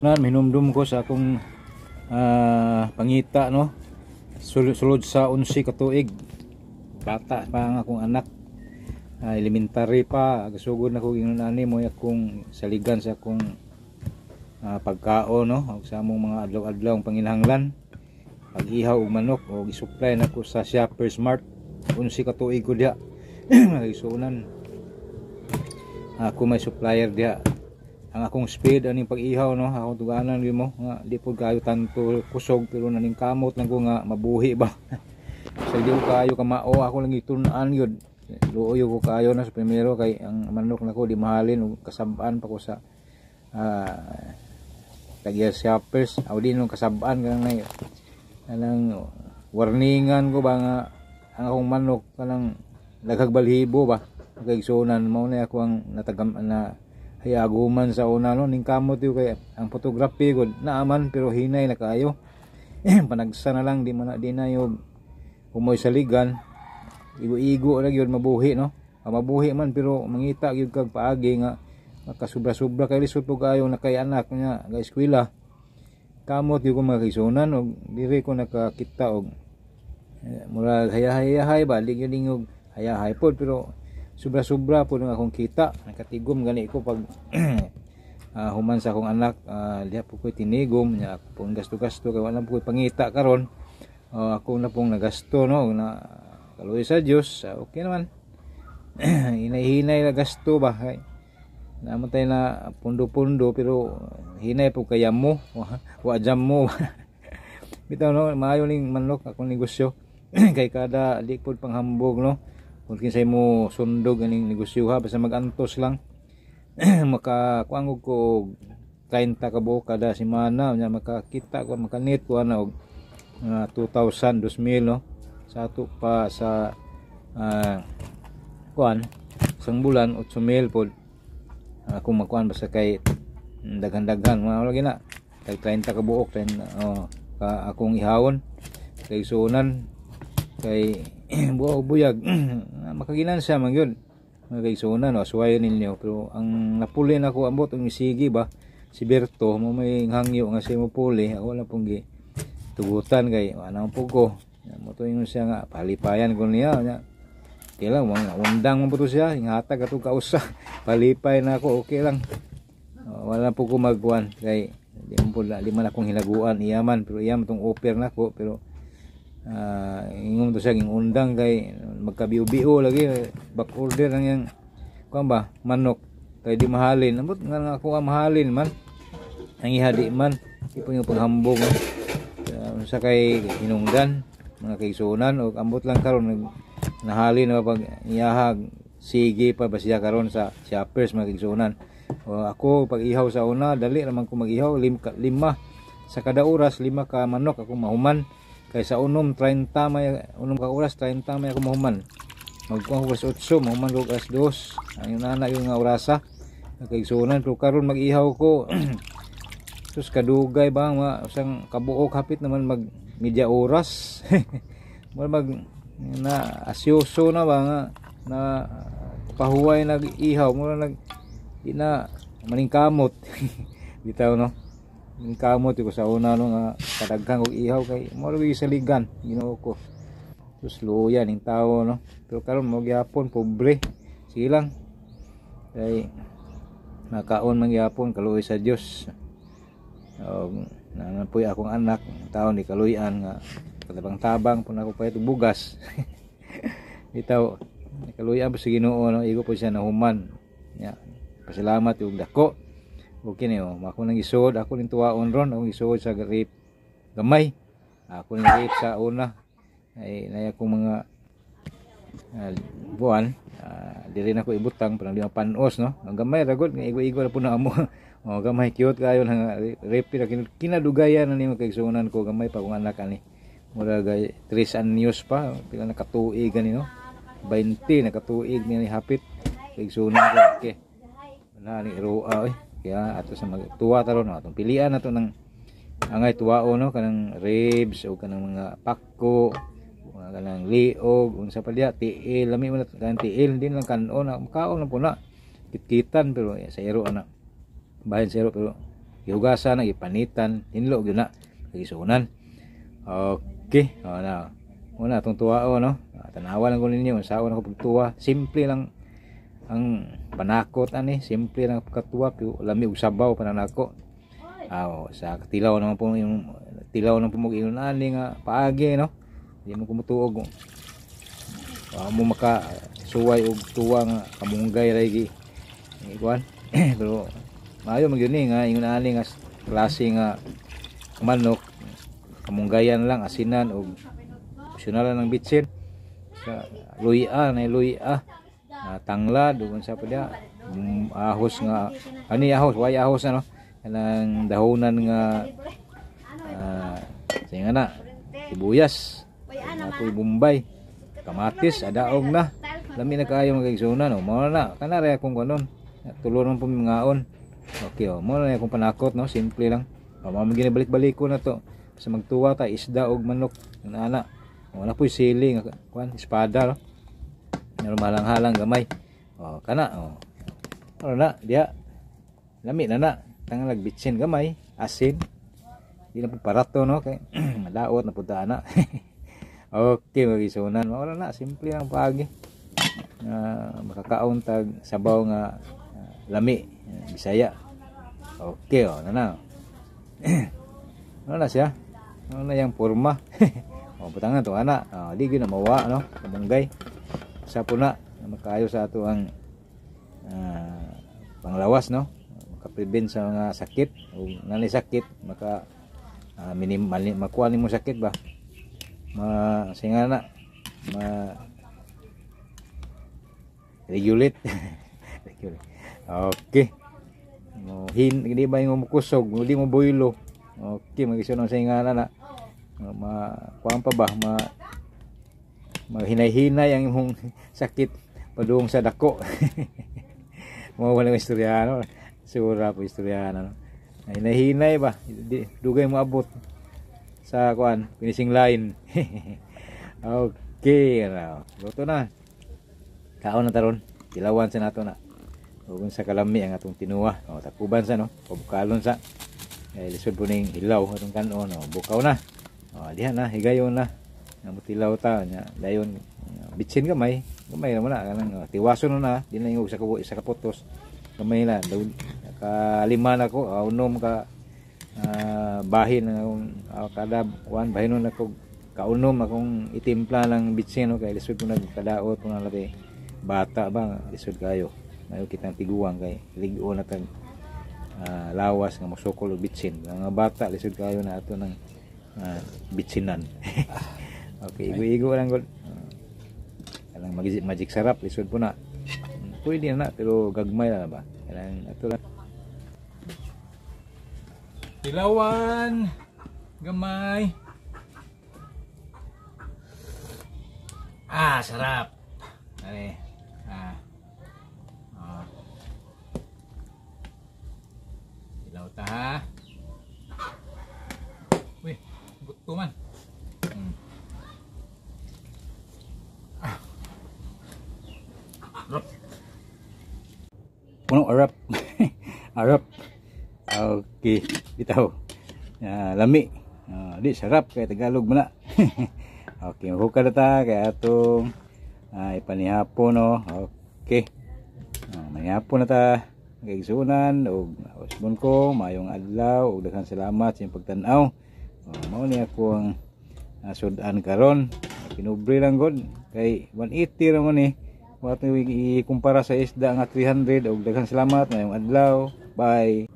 Na minumdum ko sa akong pangita, no, sulod sa 11 ka tuig. Bata pa ang akong anak, elementary pa. Gasugod na ko ingon ani mo akong saligan sa akong pagkaon, no, og sa among mga adlaw-adlaw panginahanglan, pag-ihaw og manok og i-supply nako sa Shoppers Mart. 11 ka tuig ko diha, mga. Ako may supplier diha. Ang akong speed aning pag-ihaw, no, akong tuganan gyud mo nga di pud kayo tanto kusog, pero naning kamot lang ko nga mabuhi ba sa di ko kayo kamao. Ako lang gitun-an gyud, luoy ko kayo na sa primero kay ang manok nako di mahalin ug kasab-an pa ko sa tagya Shoppers. Aw, di nung kasab-an kanang nay kanang warningan ko ba nga ang akong manok kanang daghag balhibo ba, kay mao na ako ang natagam na hayaguman sa una, no. Ning kamot yo kay ang photography gud naaman, pero hinay na kaayo. Panagsa na lang, di man na di na yung humoy saligan, igo-igo ra gyud mabuhi, no. Mabuhi man, pero mangita gyud kag paagi nga makasubra-sobra kay lisod po kaayo na kay anak niya ga eskwela. Kamot gyud ko, mga kaigsuonan, og diri ko nakakita og murag hayahay-hayahay ba, di gyud ingog hayahay pod, pero sobra-sobra po ng akong kita. Nakatigom gani ko pag human sa akong anak, diha po ko'y tinigom niya. Ako pong gasto-gasto kay wala po ko'y pangita karon. Ako na pong nagasto, no, na kaluoy sa Dios, okay naman. Hinay-hinay na gasto ba kay naman tayo na pundo-pundo, pero hinay po kaya mo wa jam mo bitaw, no. Maayo ning manok akong negosyo kay kada di pod panghambog, no, kung kinsay mo sundog aning negosyo ha, basta magantos lang. Maka kuan ko 30 ka buok kada semana nya, makakita ko, makanit ko ana og 2,000, 2,000, no, sa ato pa sa kuan isang bulan, 8,000 pod kung makuan, basta kay daghan-daghan mga lagi na kay 30 ka buok 30, oh, ka akong ihawon kay sunan kay buo buyag makaginansya man gyud, mga kaigsuonan, no. Suwayon ninyo, pero ang napuli na ako, ambot ang sige ba, si Berto mo may hangyo nga siya mo puli. Ako lang pong gi tugutan kay ana po ko mo to. Ingon siya nga palipayan ko niya nya. Okay lang, mga undang mo po to siya inghatag ato kausa, palipay na ako, okay lang. Wala po ko magkuan kay di man po, di man akong hinaguan iya man, pero iya man tong offer nako, pero ingon to siya ging undang kay magkabiu-biu lagi, back order lang yang kuan ba manok kay di mahalin. Ambot nga ako ang mahalin man, ang iha di man di po yung paghambog, no? Sa kay hinungdan, mga kaigsuonan, og ambot lang karon nag nahalin na pag iyahag sige pa ba siya karon sa Shoppers, mga kaigsuonan. O, ako pag ihaw sa una, dali raman ko mag-ihaw, lima sa kada oras, lima ka manok ako mahuman kay sa unom 30 may unom ka oras, 30 may ako mahuman. Magkuha ko alas 8, mahuman ko alas 2. Ang nana yung nga orasa, kaigsuonan. Pero karon mag-ihaw ko, sus, kadugay ba, mga usang kabuok hapit naman mag media oras. Mura mag na asyoso na ba nga na pahuway nag-ihaw, mura nag di na maningkamot bitaw, no. Maningkamot ko sa una, no, nga kadaghan og ihaw kay mura gyud saligan Ginoo ko. Sus, luya ning tawo, no. Pero karon mo gyapon pobre, sige lang kay makaon man gyapon, kaluoy sa Dios. Og naman po akong anak taon di kaluyan nga katabang-tabang po nako pa bugas bitaw. Kaluyan po sa Ginoo, no, igo po siya nahuman ya. Pasalamat og dako. Okay ni, oh, ako nang isuod, ako ning tuwaon ron, akong isuod sa rip gamay. Ako ning rip sa una ay nay akong mga buwan, diri na ko ibutang para di mapanos, no. Ang gamay ra gud nga igo-igo ra po na amo. Oh, gamay, cute kayo nga rip ra, kinadugayan na nimo, kaigsuonan ko. Gamay pa akong anak ani, mura gay 3 anyos pa, pila na katuig ani, no, 20 na katuig ni hapit, kaigsuonan ko. Okay na ni roa oy, kaya ato sa magtuwa taron, no, atong pilian nato ng angay tuwao, no, kanang ribs o kanang mga pakko, mga kanang liog, unsa pa diya, tiil, lami man kanang tiil din lang kanon na makaon na po na kitkitan, pero sa ero ana bahin sa ero, pero Gihugasan na, gipanitan, hinlo gyud na kagisunan. Okay, oh na. Una atong tuwao, no. Tanawa lang ko ninyo unsaon ako pagtuwa. Simple lang ang panakot ani, simple lang ang pagkatuwa pero lami og sabaw pa nako. Aw, sa tilaw naman po yung tilaw ng pumug ingon ani nga paagi, no. Di mo kumutuog. Wa mo maka suway og tuwa nga kamunggay ra gi ikuan. Pero maayo man gyud ni nga ingon ani nga klase nga manok, kamunggayan lang, asinan og opsyonal lang ng bitsin sa luya na luya, tanglad ug unsa pa diha, ahos nga ani, ahos way ahos, ano, kanang dahonan nga sa nga na sibuyas, apoy bombay, kamatis, adaog na. Lami na kaayo, mga kaigsuonan, no. Mao na kana ra akong kunon, tulo man po ngaon. Okay, oh, mao na akong panakot, no, simple lang. Oh, mao man ginabalik-balik ko na to sa magtuwa ta isda og manok ana. Wala po'y sili nga kuan espada, no. Mahalang-halang gamay. Oh, kana, oh. Ano na diha. Lami na na. Tangalag bitsin gamay, asin. Di na po parato, no, kay madaot na pud ta ana. Okay, magisunan. Wala na, simple lang paagi. Makakaon tag sabaw nga lami, Bisaya. Okay, oh, na na. Ano na siya? Ano na yung porma? Oh, butangan to ana. Oh, di gyud na mawa, no. Kamunggay. Sa po na makaayo sa ato ang panglawas, no. Maka-prevent sa mga sakit o nanay sakit, maka minim, mali, makuha nimo sakit ba. Ma singa na ma regulate. Regulate. Okay. Mo hin di ba yung kusog, di mo boylo. Okay, magisunod sa ingana na. Ma kuan pa ba, ma maghinay-hinay ang imong sakit padung sa dako. Mo wala istorya, no. Sura po istorya, no. Hinay-hinay ba, di, dugay mo abot sa kuan, finishing line. Okay, ano, luto na. Kaon na taron, tilawan sa nato na. Ug sa kalami ang atong tinuwa. O, takuban sa, no, pabukalon sa. Eh, lisod po ning hilaw atong kanon, o, bukaw na. O, diha na, higayon na. Nga tilaw ta nya, dayon bitsin gamay, gamay ra man na kanang tiwason na, di na yung sa isa ka putos. Gamay na, kalima na ko, unom ka bahin ang akong kada kuan bahinon ako kaunom akong itimpla ng bitsin, no, kay lisod ko nagkadaot kung labi bata ba, lisod kayo. Mayo kitang tiguang kay lig-o na tag lawas nga mosukol og bitsin. Ang mga bata lisod kayo na ato ng bitsinan. Okay, igo-igo lang gud. Kanang magic, magic sarap lisod po na. Pwede na, na pero gagmay na ba? Kanang ato lang. Tilawan. Gamay. Ah, sarap. Ani. Ah. Ah. Tilaw ta ha. Uy, buto man. Ah. Arap. Puno arap. Arap. Okay, bitaw. Lami. Di sarap kay Tagalog man na. Okay, hukad na ta kay atong ipanihapon, no. Okay. Manihapon na ta. Kay og usbon ko maayong adlaw ug daghang salamat sa inyong pagtan-aw. Mao ni ako ang sud-an karon. Pinubre lang gud kay 180 ra man ni. Wa ikumpara sa isda nga 300. Og daghang salamat, maayong adlaw. Bye.